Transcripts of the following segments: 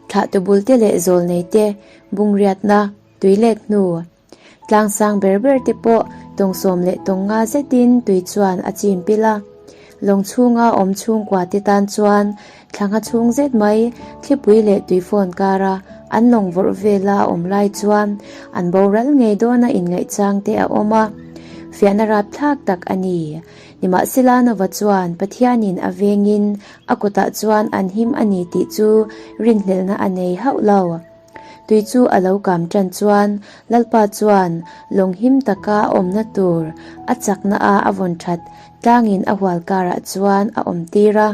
Thlahtu bulte leh zawlnei te bungriatna, tuilet hnu, tlang sang ber ber te pawh tawng 15 zetin tui chuan a chim pil a. Lawng chhunga awm chhungkua te tan chuan thlangha chhung zet mai thlipui leh tuifawn kara an lawng vawrh vela a awm lai chuan an boral ngei dawna inngaihchang te a awm a, fiahna rapthlak tak a ni. Nimahsela Nova chuan Pathianin a vengin a kutah chuan an him a ni tih chu rinhlelhna a nei hauh lo. Tui chu a lo kam tan chuan Lalpa chuan lawng him taka a awmna tur a chakna a a vawn that tlangin a hual karah chuan a awm tir a.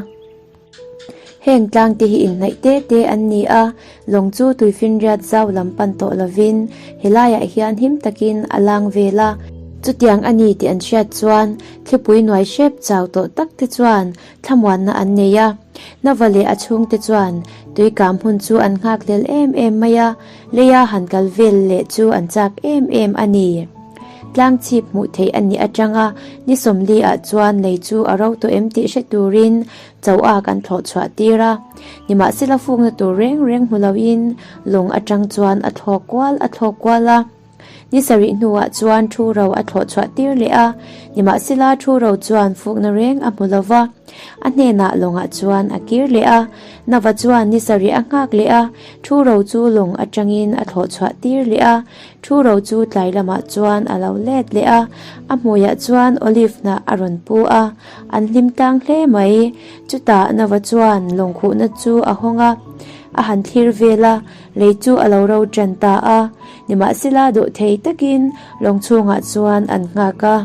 Heng tlang te hi inhnaih te te an ni a, lawng chu tuifinriat zau lam pan tawh lovin helaiah hian him takin a lang vel a. Chutiang a ni tih an hriat chuan thlipui nuai hrep chau tawh tak te chuan thlamuanna an nei a. Nava leh a chhungte chuan tuikam hun chu an nghak hlel em em mai a, leia han kal vel leh chu an chak em em a ni. Tlang chhip hmuh theih a nih atanga ni 40 ah chuan lei chu a ro tawh em tih hre turin cho a kan thlawh chhuah tir a. Nimahsela fukna tur reng reng hmu loin lawng atang chuan a thlawk kual a thlawk kual a. Ni sarih hnuah chuan thu ro a thlawh chhuah tir leh a, nimahsela thu ro chuan fukna reng a hmu lo va, a hnenah lawngah chuan a kir leh a. Nava chuan ni sarih a nghak leh a, thu ro chu lawng atangin a thlawh chhuah tir leh a, thu ro chu tlai lamah chuan a lo let leh a, a hmuiah chuan olive hnah a rawn pu a, an hlim tlang hle mai. Chutah Nava chuan lawng khuhna chu a hawng a, a han thlir vel a, lei chu a lo ro tan ta a. Nimahsela dawhthei takin lawng chhungah chuan an nghak a.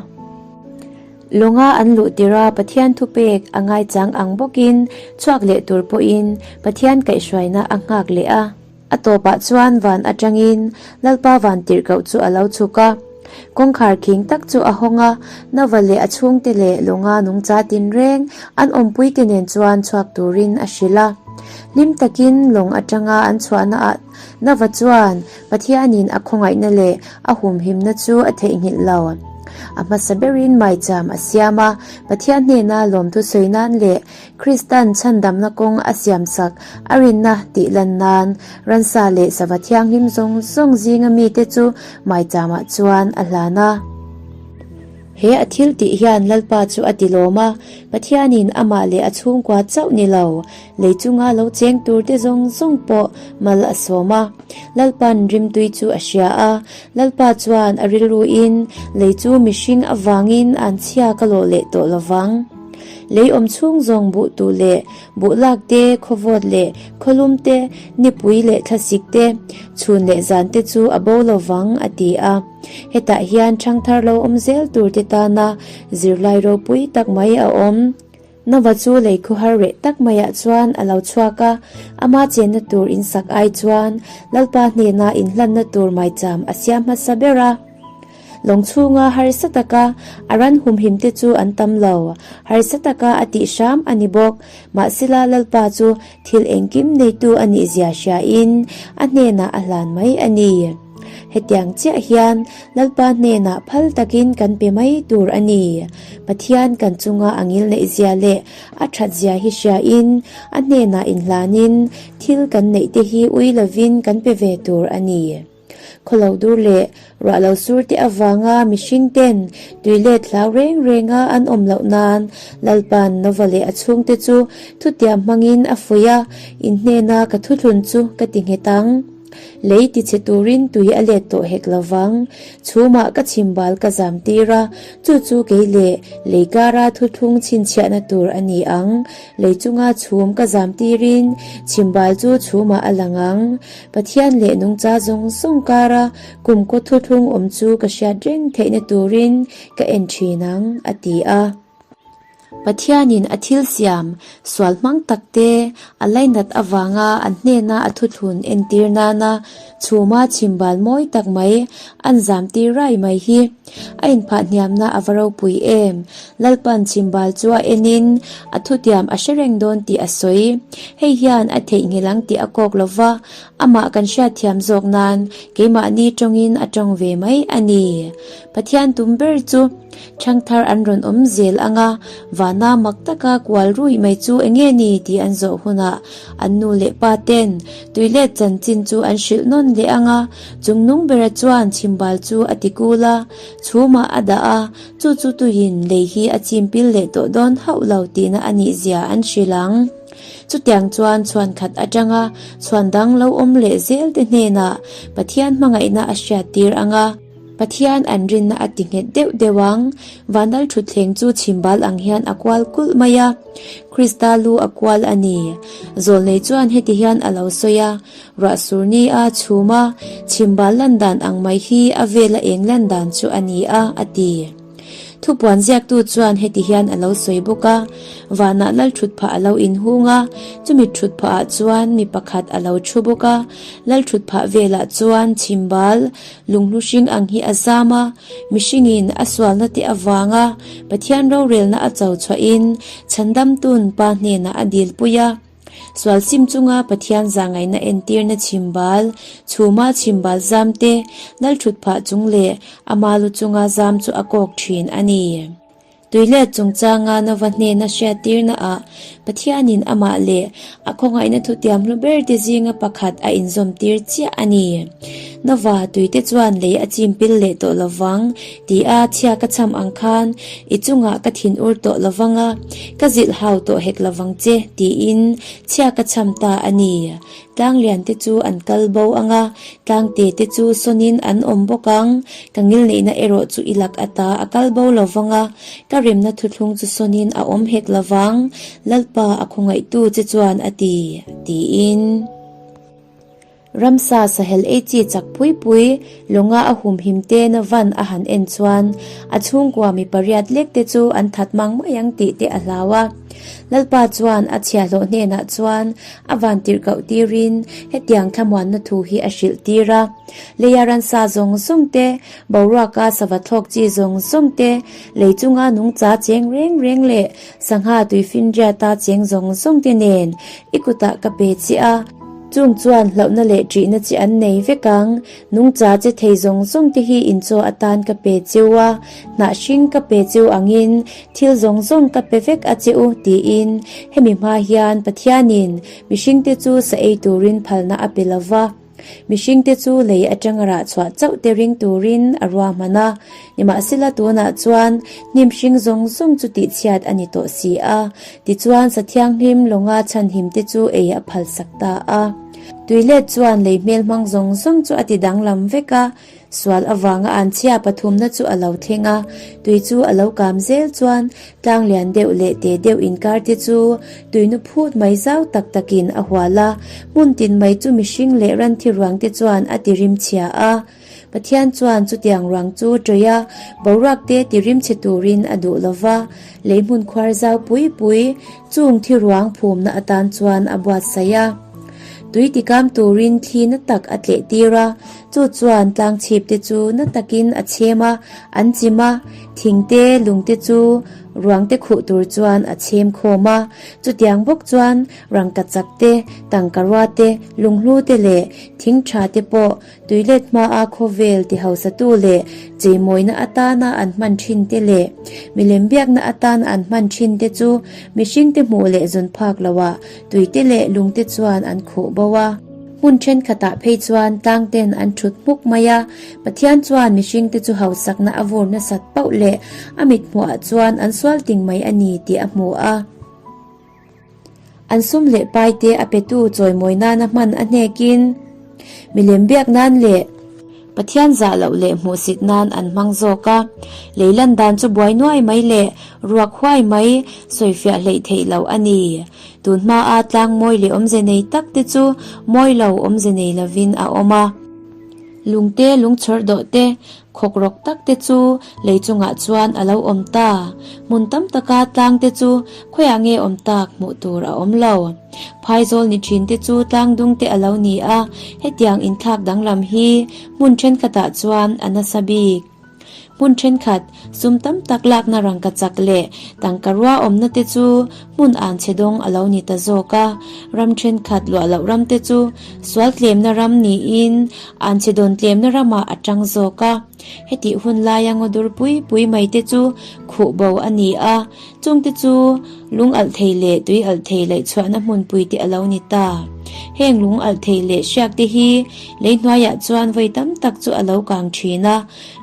Lawnga an luh tirh a Pathian thupek a ngaichang ang bawkin chhuak leh tur pawhin Pathian kaihhruaina a nghak leh a. A tawpah chuan van atangin Lalpa van tirhkoh chu a lo chhuk a. Kawngkhar khing tak chu a hawng a, Nova leh a chhungte leh lawnga nungcha tinreng an awmpuite nen chuan chhuak turin a hrilh a. Hlim takin lawng atanga an chhuahnaah Nova chuan Pathianin a khawngaihna leh a humhimna chu a theihnghilh lo. A hmasa berin maicham a siam a, Pathian hnena lawmthu sawi nan leh Kristan chhandamna kawng a siamsak a rinna tih lan nan ransa leh sava thianghlim zawng zawng zinga mite chu maichamah chuan a hlan a. He a thil tih hian Lalpa chu a tilawm a, Pathianin amah leh a chhungkua chauh ni lo, Lei chunga lo cheng tur te zawng zawng pawh mal a sawm a. Lalpa'n rimtui chu a hria a, Lalpa chuan a rilruin lei chu mihring avangin an chhia ka lawh leh tawh lo vang. Lei awm chhung zawng buh tuh leh buh lak te, khawvawt leh khawlum te, nipui leh thlasik te, chhun leh zan te chu a bo lo vang, a ti a. Hetah hian ṭhangthar lo awm zel tur te tana zirlai ropui tak mai a awm. Nova chu lei khuhar reh tak maiah chuan a lo chhuak a, ama chenna tur in sak ai chuan Lalpa hnena inhlanna tur maicham a siam hmasa ber a. Lawng chhunga harsa taka a ran humhim te chu an tam lo, harsa taka a tih hram a ni bawk. Mahsela Lalpa chu thil engkim neitu a nih zia hriain a hnenah a hlan mai a ni. Hetiang chiah hian Lalpa hnenah phal takin kan pe mai tur a ni. Pathian kan chunga a ngil neih zia leh a that zia hi hriain a hnenah inhlanin thil kan neih te hi ui lovin kan pe ve tur a ni. Khawlo dur leh ruah lo sur te avanga mihring ten tui let hlau reng renga an awm loh nan Lalpa'n Nova leh a chhungte chu thutiam hmangin a fuih a, In hnena ka thuthlun chu ka ti nghet ang. Lei tichhe turin tui a let tawh hek lo vang. Chhumah ka chhimbal ka zam tir a, chu chu kei leh lei kara thuthlung chhinchhiahna tur a ni ang. Lei chunga chhum ka zam tirin chhimbal chu chhumah a lang ang. Pathian leh nungcha zawng zawng kara kumkaw thuthlung awm chu ka hriat reng theihna turin ka en thin ang, a ti a. Pathianin a thil siam sual hmang takte a lainat avanga an hnena a thuthlun entir nana chhuma chhimbal mawi tak mai an zam tir rai mai hi a inphah hniamna a va ropui em. Lalpan chhimbal chu a enin a thutiam a hre reng dawn tih a sawi. Hei hian a theihnghilh ang tih a kawk lo va, amah kan hriatthiam zawk nan keimahni tawngin a tawng ve mai a ni. Pathian tum ber chu. Ṭhangthar an rawn awm zel ang a, vana mak taka kual ruih mai chu enge ni tih an zawh hunah an nu leh pa ten tuilet chanchin chu an hrilh nawn leh ang a, chung nung bera chuan chhimbal chu a ti kul a, chhumah a dah a, chu chu tuiin lei hi a chim pil leh tawh dawn hauh lo tihna a nih zia an hrilh ang. Chutiang chuan chhuan khat atanga chhuan dang lo awm leh zel te hnenah Pathian hmangaihna a hriattir ang a. Pathian an rinna a ti nghet deuh deuh ang. Vanlal thutthleng chu chhimbal ang hian a kual kulh mai a, Krista lu a kual a ni. Zawlnei chuan heti hian a lo sawi a, Ruah sur ni a chhum a, chhimbal lan dan ang mai hi a vela eng lan dan chu a ni a, a ti. Thupuan ziaktu chuan heti hian a lo sawi bawk a, Vanah lal thutphah a lo inhung a, chumi thutphahah chuan mi pakhat a lo thu bawk a, lal thutphah velah chuan chhimbal, Lunghlu hring ang hi a zam a, mihringin a sualna te avanga Pathian rorelna a cho chhuahin Chhandamtun Pa hnenah a dilpui a. Sual sim chunga Pathian zahngaihna entirna chhimbal, chhuma chhimbal zam te, lalthutphah chung leh ama lu chunga zam chu a kawk thin a ni. Tuilet chungchanga Nova hnena hriattirnaah Pathianin amah leh a khawngaihna thutiam hlu ber te zinga pakhat a inzawmtir chiah a ni. Nova tuite chuan lei a chim pil leh tawh lovang tia chhia ka chham ang khan i chungah ka thin ur tawh lovang a, ka zilh hau tawh hek lovang che tiin chhia ka chham ta a ni. Tlang lian te chu an kal bo ang a, tlang te te chu sawnin an awm bawk ang. Ka ngilneihna erawh chu i lak ata a kal bo lo vang a, ka remna thuthlung chu sawnin a awm hek lo vang, Lalpa a khawngaihtu che chuan a ti, tiin. Ramsa sahel ei chi chak pui pui lawnga a humhim te na van a han en chuan a chhungkua mi pariat lek te chu an that mang mai ang tih te a hlau a. Lalpa chuan a chhiahhlawh hnenah chuan a vantirhkoh tirin hetiang thlamuanna thu hi a hrilh tir a, Leia ransa zawng zawng te, boruaka sava thlawk chi zawng zawng te, lei chunga nungcha cheng reng reng leh sangha tuifinriata cheng zawng zawng te nen i kutah ka pe che a, chung chuan hlauhna leh ṭihna chi an nei vek ang. Nungcha che thei zawng zawng te hi inchaw atan ka pe cheu a, hnah hring ka pe cheu angin Thil zawng zawng ka pe vek a che u, tiin hemi hma hian Pathianin mihringte chu sa ei turin phalna a pe lo va. Mihringte chu lei atanga rah chhuah chauh te ring turin a ruahman a. Nimahsela tunah chuan hnim hring zawng zawng chu tihchhiat a ni tawh si a, tichuan sa thianghlim lawnga chhanhimte chu ei a phalsak ta a. Tuilet chuan lei hmelhmang zawng zawng chu a ti danglam vek a, Sual avanga an chhia pathumna chu a lo thleng a, tui chu a lo kam zel chuan tlang lian deuh leh te deuh inkar te chu tuinu phut mai zau tak takin a hual a, hmun tin mai chu mihring leh ranthi ruang te chuan a ti rim chhia a. Pathian chuan chutiang ruang chu tawih a, boruak te ti rim chhe turin a duh lo va, lei hmun khuar zau pui pui chung thi ruang phumna atan chuan a buatsaih a. Tui ti kam turin thli na tak a tleh tir a, Chu chuan tlangchhip te chu na takin a chhem a, an chim a, thing te, lung te chu ruang te khuh tur chuan a chhem khawm a. Chutiang bawk chuan rangkachak te, tangkarua te, lunghlu te leh thing tha te pawh tuilet hmaa khawvel ti hausatu leh cheimawina atana an hman thin te leh milem biakna atana an hman thin te chu mihring te hmuh leh zawn phak loah tui te leh lung te chuan an khuh bo a. Hmun thenkhatah phei chuan tlangten an thut hmuk mai a, Pathian chuan mihringte chu hausakna a vur nasat pauh leh a mithmuhah chuan an sual ting mai a ni tih a hmu a. An sum leh paite a petu chawimawi nana hman a hnekin milem biak nan leh Pathian zah loh leh hmuhsit nan an hmang zawk a. Lei lan dan chu buai nuai mai leh ruak huai mai sawifiah hleih theih loh a ni. Tun hmaa tlang mawi leh awmze nei tak te chu mawi lo awmze nei lovin a awm a. Lungte lungchawr dawh te, khawk rawk tak te chu lei chungah chuan a lo awm ta. Hmun tam taka tlang te chu khawiah nge awm tak hmuh tur a awm lo. Phaizawl ni thin te chu tlang dung te a lo ni a, hetiang inthlak danglam hi hmun thenkhatah chuan a nasa bik. Hmun thenkhat, sum tam tak lakna rangkachak leh tangka rua awmna te chu hmun an chhe dawng a lo ni ta zawk a. Ram thenkhat luah loh ram te chu sual tlemna ram niin an chhe dawn tlemna ramah a tang zawk a. Hetih hun laia ngaw dur pui pui mai te chu khuh bo a ni a, chungte chu lung alh thei leh tui alh thei laih chhuahna hmunpui te a lo ni ta. Heng lung alh thei leh hriak te hi lei hnuaiah chuan vawi tam tak chu a lo kang thin a,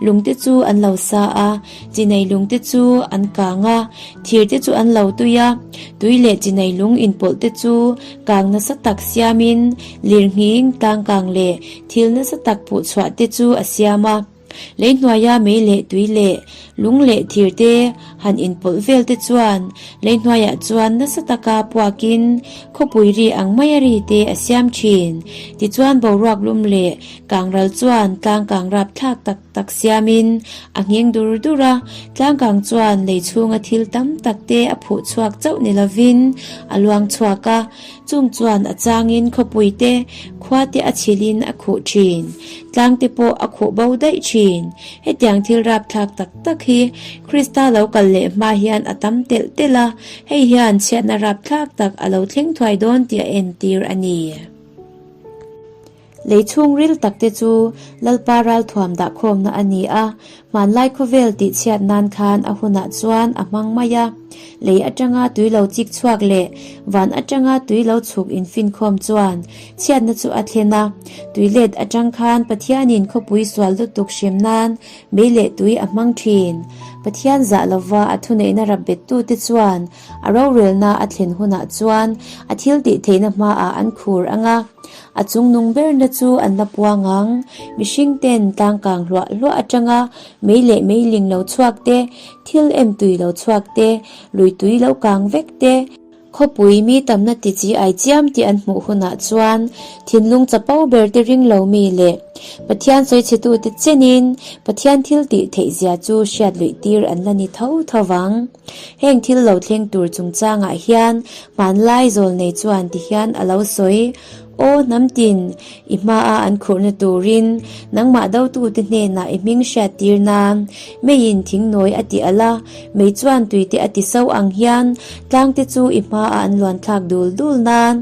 lung te chu an lo sa a, chinei lung te chu an kang a, thir te chu an lo tui a, tui leh chinei lung inpawlh te chu kang nasa tak siamin lirnghing, tlangkang leh thil nasa tak puhchhuah te chu a siam a. Lei hnuaia mei leh tui leh lung leh thir te han inpawlh vel te chuan lei hnuaiah chuan nasa taka puakin khawpui ri ang maia ri te a siam thin. Tichuan boruak lum leh kangral chuan tlangkang rap thlak tak tak siamin a nghing dur dur a, tlangkang chuan lei chhunga thil tam tak te a phuh chhuak chauh ni lovin a luang chhuak a, Chung chuan a changin khawpui te, khua te a chhilhin a khuh thin. Tlang te pawh a khuh bo daih thin. Hetiang thil rapthlak tak tak hi Krista lo kal leh hma hian a tam telh telh a, hei hian chhiatna rapthlak tak a lo thleng thuai dawn tih a entir a ni. Lei chhungril takte chu Lalpa ralthuam dahkhawmna a ni a, hmanlai khawvel tihchhiat nan khan a hunah chuan a hmang mai a. Lei atanga tui lo chik chhuak leh van atanga tui lo chhuk infinkhawm chuan chhiatna chu a thlen a. Tui let atang khan Pathianin khawpui sual lutuk hrem nan mei leh tui a hmang thin. Pathian zah lova a thuneihna rap bettute chuan a rorelna a thlen hunah chuan a thil tih theihna hmaah an khur ang a. A chungnung berna chu an la puang ang. Mihring ten tlangkang hluah hluah atanga mei leh meiling lo chhuak te, thil em tui lo chhuak te, lui tui lo kang vek te, khawpui mi tamna ti chi ai chiam tih an hmuh hunah chuan thinlung chapo ber te ring lo mi leh Pathian sawichhetute chenin Pathian thil tih theih zia chu hriat luih tir an la ni tho tho vang. Heng thil lo thleng tur chungchangah hian hmanlai zawlnei chuan ti hian a lo sawi, Aw hnam tin, i hmaa an khurhna turin nangmah dotute hnenah i hming hriat tir nan meiin thingnawi a ti alh a, mei chuan tuite a ti so ang hian tlangte chu i hmaa an luanthlak dul dul nan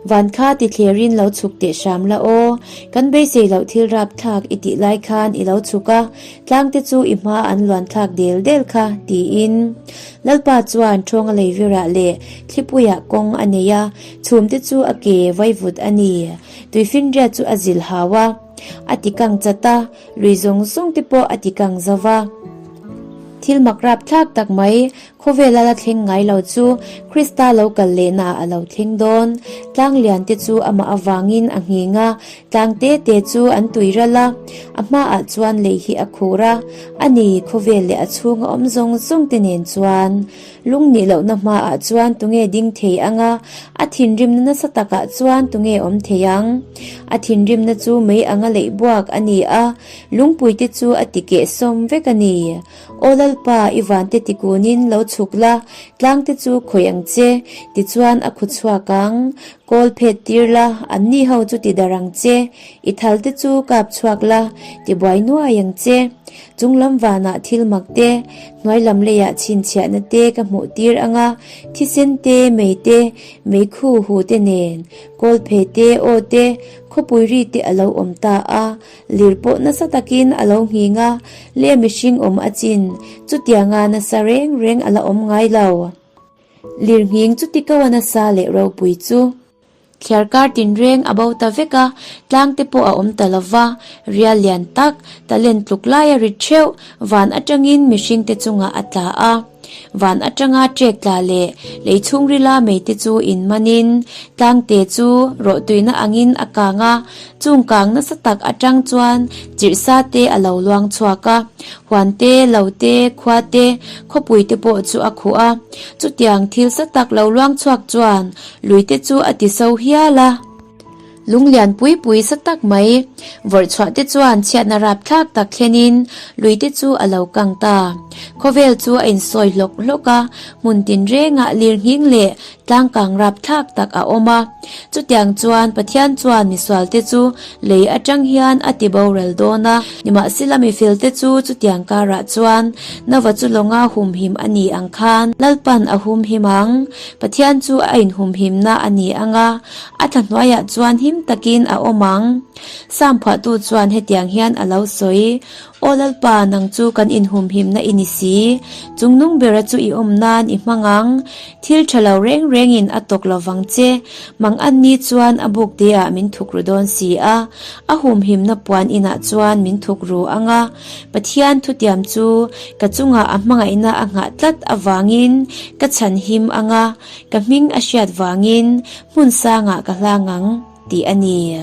Van kha ti thlerin lo chhuk teh hram la aw, kan beisei loh thil rap thlak i tih lai khan i lo chhuk a, tlang te chu i hma an luan thlak del del kha, tiin. Lalpa chuan Ṭhawnga leivirah leh thlipuiah kawng a nei a, chhum te chu a ke vaivut a ni. Tuifinriat chu a zil hau a, a ti kang chat a, lui zawng zawng te pawh a ti kang zo va. Thil mak rap thlak tak mai Khawvela la thleng ngai lo chu Krista lo kal lehnaah a lo thleng dawn. Tlang lian te chu amah avangin a nghing a, tlang te te chu an tui ral a, a hmaah chuan lei hi a khur a, a ni, khawvel leh a chhunga awm zawng zawng te nen chuan. Lung nih lohna hmaah chuan tunge ding thei ang a, a thinrimna nasa takah chuan tunge awm thei ang? A thinrimna chu mei anga leih buak a ni a, lungpui te chu a ti kehsawm vek a ni. Aw Lalpa, i vante tikunin lo chhuk la, tlangte chu khawih ang che, tichuan a khu chhuak ang. Kawl phet tir la, anni ho chu ti darh ang che, i thalte chu kap chhuak la, ti buai nuai ang che. Chung lam vanah thil mak te, hnuai lam leiah chhinchhiahna te ka hmuh tir ang a, thisen te, mei te, meikhu hu te nen, kawl phe te, aw te, khawpui ri te a lo awm ta a. Lir pawh nasa takin a lo nghing a, leh mihring awm a chin, chutianga nasa reng reng a la awm ngai lo. Lir nghing chuti ko a nasa leh ropui chu. Thliarkar tinreng a bo ta vek a, tlang te pawh a awm ta lo va, rial lian tak, talent tluk laia rit theuh, van atangin mihring te chungah a tla a. Van atanga trek tla leh lei chhungrila meite chu inmanin tlangte chu rawhtuina angin a kang a, chung kang nasa tak atang chuan chirhsa te a lo luang chhuak a, huan te, lo te, khua te, khawpui te pawh chu a khuh a. Chutiang thil sa tak lo luang chhuak chuan luite chu a ti so hial a. Lung lian pui pui sa tak mai vawrh chhuah te chuan chhiatna rapthlak tak thlenin lui te chu a lo kang ta. Khawvel chu a insawi hlawk hlawk a, hmun tinrengah lirnghing leh tlangkang rapthlak tak a awm a. Chutiang chuan Pathian chuan misualte chu lei atang hian a ti boral dawn a, nimahsela mifelte chu chutiang karah chuan Nova chu lawnga humhim a ni ang khan Lalpan a humhim ang. Pathian chu a inhumhimna a ni ang a, a thla hnuaiah chuan him takin a awm ang. Sam phuahtu chuan hetiang hian a lo sawi, Aw Lalpa, nang chu kan inhumhimna i ni si. Chungnung bera chu i awm nan i hmang ang. Thil tha lo reng rengin a tawk lo vang che. Mang an ni chuan a buk teah min thuk ru dawn si a, a humhimna puan inah chuan min thuk ru ang a. Pathian thutiam chu ka chungah a hmangaihna a nghah tlat avangin ka chhan him ang a, ka hming a hriat vangin hmun sangah ka hlang ang, tih a ni.